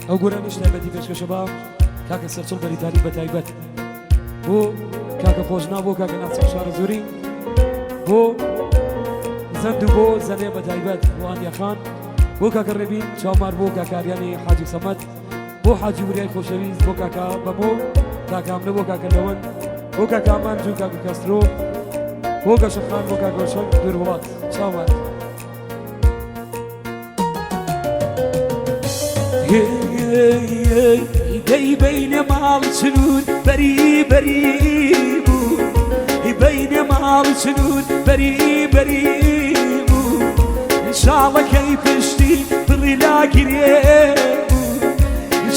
ئەو گۆرانیش تایبەتی پێشکەشە بە کاکە سەرچڵ بەریتانی بە تایبەت بۆ کاکە خۆشنا بۆ کاکە ناسر شارەزووری بۆ زەند و بۆ زەنێ بە تایبەت بۆ ئاندیا خان بۆ کاکە ڕێبین چاومار بۆ کاکاریانی حاجی سەمەد بۆ حاجی وریای خۆشەویست بۆ کاکە بەمۆ کاکامنە بۆ کاکە لەوەند بۆ کاکامان جوو کاکە کەسترۆ بۆ گەشەخان بۆ کاکەشەک دوور وڵات چاومار. دەی بینە ماڵ چنور بەری بەری بوو بینە ماڵ چنور بەری بەری بوو شاڵەکەی پشتی پڕی لاگرێ بوو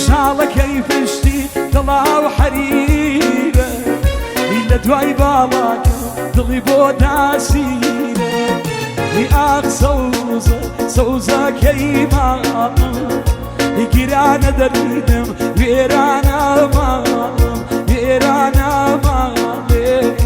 شاڵەکەی پشتی تەڵاو حەریرە لە دوای باڵاکە دڵی بۆ داسیرە ئاخ سەوزە سەوزەکەی ماڵم گیرانە دەریدم وێرانە ماڵم وێرانە ماڵێم.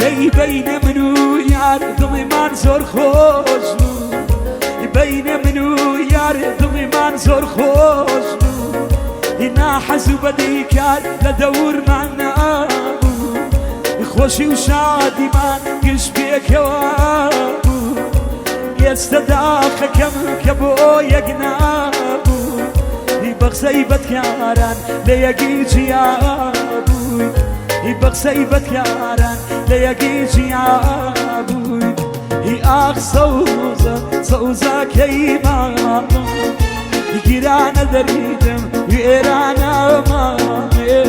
دەی بینە من و یار دڵیمان زۆر خۆش بوو بینە من و یار دڵیمان زۆر خۆش بوو ناحەز و بەدیکار لە دەورمان نابوو خۆشی و شادیمان گشت پێکەوە بوو ئێستا داخەکەم کە بۆ یەک نابوو بە قسەی بەدکاران لە یەکی جیا بووی بە قسەی بەدکاران لە یەکی جیا بووی هی ئاخ سەوزە سەوزەکەی ماڵم گیرانە دەریدم وێرانە ماڵێ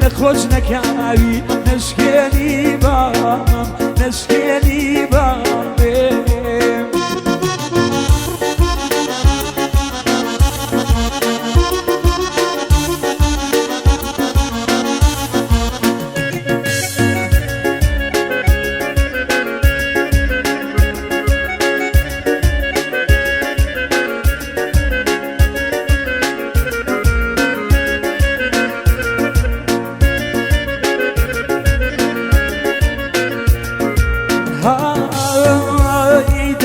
نەخۆش نەکاوی نەشکێنی بامم نەشکێنی بامێ.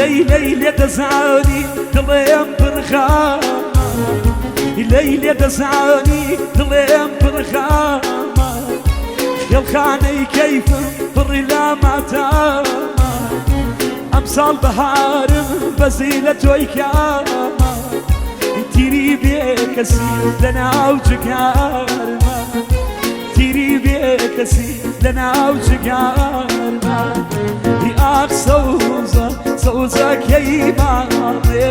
دەی لەیلێ دەزانی دڵێم پرخامە لەیلێ دەزانی دڵێم پرخامە خێڵخانەی کەیفم پڕی لە ماتامە ئەمساڵ بەهارم بەزی لە تۆی کامە تیری بێکەسی لە ناو جگارمە تیری بێکەسی لە ناو جگارمە ئاخ سەوزە سەوزەکەی ماڵێ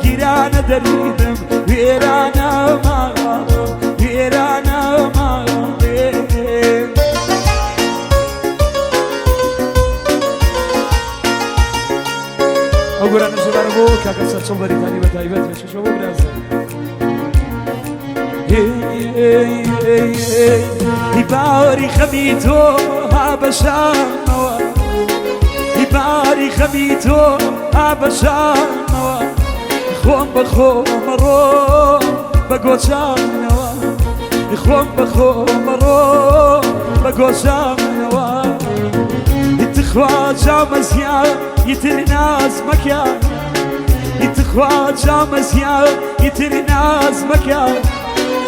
گیرانە دەریدم وێرانە ماڵم وێرانە ماڵێ. ئەو گۆرانە ژێرانە بۆ کاکە سەرچڵ بەریتانی بە تایبەت پێشکەشە بۆ برازە. باری خەمی تۆ ها بەشامەوە باری خەمی تۆ ها بەشامەوە خۆم بە خۆمەڕۆ بە گۆچانەوە خۆم بە خۆمەڕۆ بە گۆچانەوە تخوا جامەزیا ئیتر ناز مەکە تخوا جامەزیا ئیتر ناز مەکە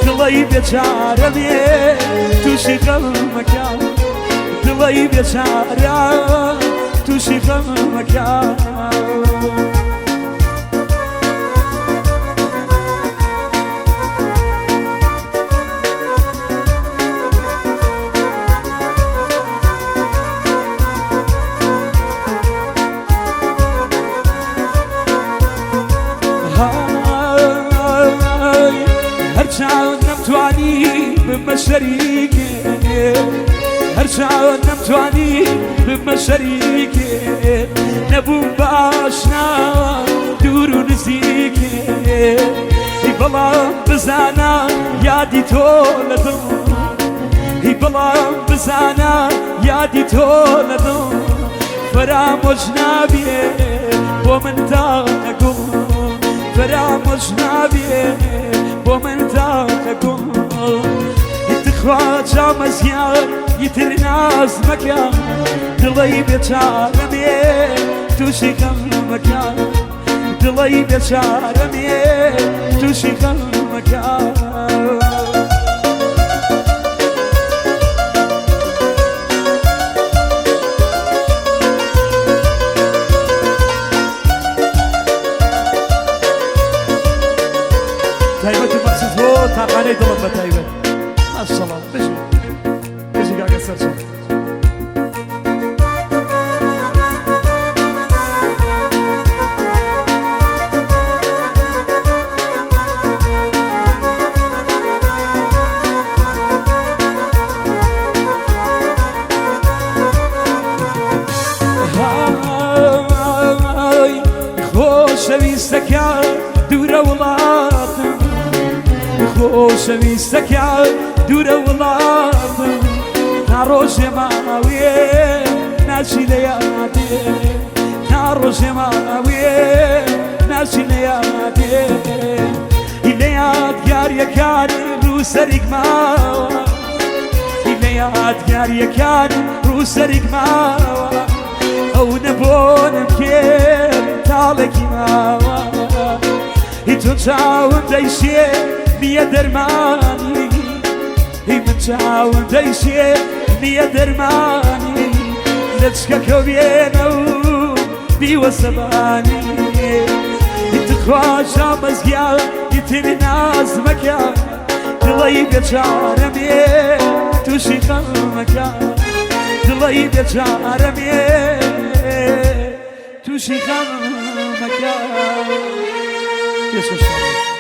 دڵی بێچارە بێ تووشی غەم مەکە دڵی بێچارە تووشی غەم مەکە. هەرچەند نەمتوانی بمە شەریکێ. هەرچەند نەمتوانی ببمە شەریکێ نەبووم بە ئاشنا دوور و نزیکێ هی بەڵام بزانە یادی تۆ لە دڵ هی بەڵام بزانە یادی تۆ لە دڵ فەرامۆش نابێ بۆ من تاقە گوڵ فەرامۆش نابێ بۆ من تاقە گوڵ تخوا چامەزیان ئیتر ناز مەکە دڵی بێچارەمێ تووشی خەم مەکە دڵی بێچارەمێ تووشی خەم مەکە. تایبەت و مەخسوس بۆ تاقانەی دڵم بە تایبەت ماشەڵا بژی بژی کاکە سەرچڵ. های خۆشەویستەکە دوورە وڵاتم خۆشەویستەکە دوورە وڵاتم تا ڕۆژێ ماوێ ناچی لە یادێ تا ڕۆژێ ماوێ ناچی لە یادێ لە یادگاریەکان ڕووسەریک ماوە لە یادگاریەکان ڕووسەریک ماوە ئەو نەبۆنم کێ تاڵێکی ماوە هی تۆ چاوم دەیشێ نییە دەرمانی هی من چاوم دەیشێ نییە دەرمانی لەچکەکە وێنە و بیوە سەبانی تخوا شامەزگیا ئیتر ناز مەکە دڵی بێچارەمێ تووشی خەم مەکە دڵی بێچارەمێ تووشی خەم مەکە. پێشکەشتان.